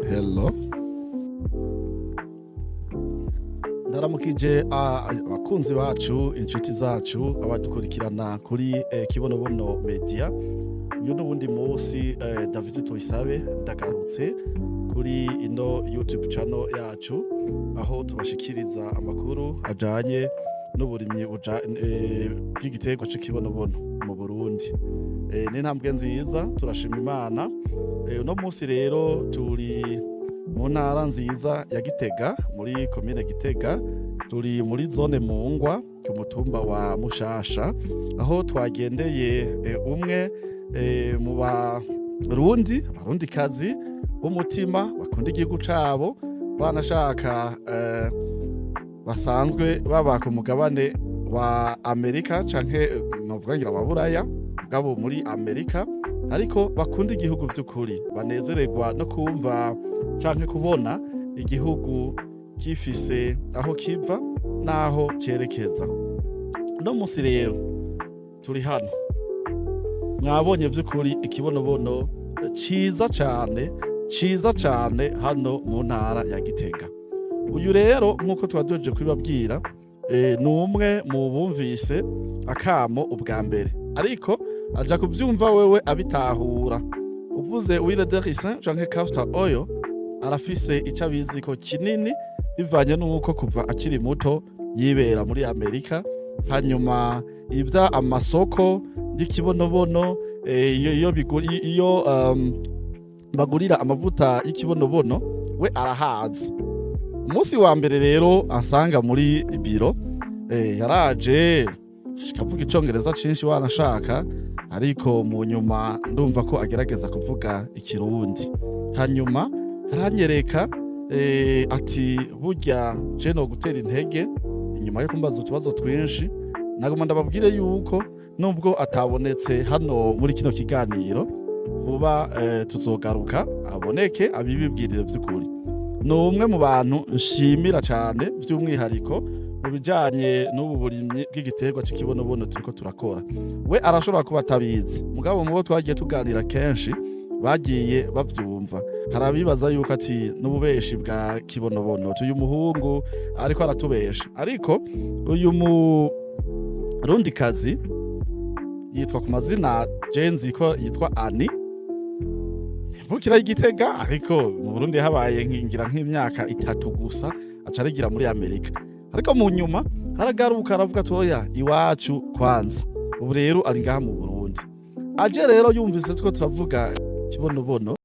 Hello, ndaramukije abakunzi bacu, inshuti zacu, abadukurikirana kuri Kibonobono Media. Uyu n'uwundi munsi, David Tuyisabe ndagarutse kuri ino YouTube channel yacu, aho tubashikiriza amakuru ajanye n'uburimyi bw'igiterwa c'ikibonobono mu Burundi. Ni intambwe nziza, turashima Imana. Uno munsi rero turi mu ntara nziza ya Gitega, muri komine Gitega, turi muri zone Mungwa, ku mutumba wa Mushasha, aho twagendeye umwe mu Barundi, Abarundikazi b'umutima, bakunda igihugu cabo, banashaka basanzwe baba ku mugabane wa Amerika, canke novuga ngira wa Buraya, mugabo muri Amerika, ariko bakunda igihugu vy'ukuri, banezererwa no kumva canke kubona igihugu gifise aho kiva n'aho cerekeza. Uno munsi rero turi hano, mwabonye vy'ukuri ikibonobono ciza cane, ciza cane, hano mu ntara ya Gitega. Uyu rero, nk'uko twaduhejeje kubibabwira, ni umwe mu bumvise akamo ubwa mbere, ariko aja kuvyumva wewe abitahura. Uvuze huile de ricin canke castor oil, arafise ico abiziko kinini, bivanye n'uko kuva akiri muto yibera muri Amerika. Hanyuma ivya amasoko y'ikibonobono, iyo bagurira amavuta y'ikibonobono, we arahazi. Umunsi wa mbere rero ansanga muri biro, yaraje ashika avuga icongereza cinshi wanashaka, ariko mu nyuma ndumva ko agerageza kuvuga ikirundi. Hanyuma aranyereka, ati burya je no gutera intege. Inyuma yo kumbaza utubazo twinshi, nagoma ndababwire yuko nubwo atabonetse hano muri kino kiganiro, vuba tuzogaruka aboneke abibibwirire vy'ukuri. Ni umwe mu bantu nshimira cane vy'umwihariko mu bijanye n'ubu burimyi bw'igiterwa c'ikibonobono turiko turakora. We arashobora kuba atabizi, mugabo mubo twagiye tuganira kenshi bagiye bavyumva. Hari abibaza yuko ati n'ububeshi bwa kibonobono, uyu muhungu ariko aratubesha. Ariko uyu murundikazi yitwa ku mazina, je nzi ko yitwa Ani, imvukira y'Igitega, ariko mu Burundi habaye nkingira nk'imyaka 3 gusa, aca arigira muri Amerika. Ariko mu nyuma haragaruka, aravuga ati oya, iwacu kwanza. Ubu rero ari ngaha mu Burundi. Aje rero yumvise two turavuga kibonobono.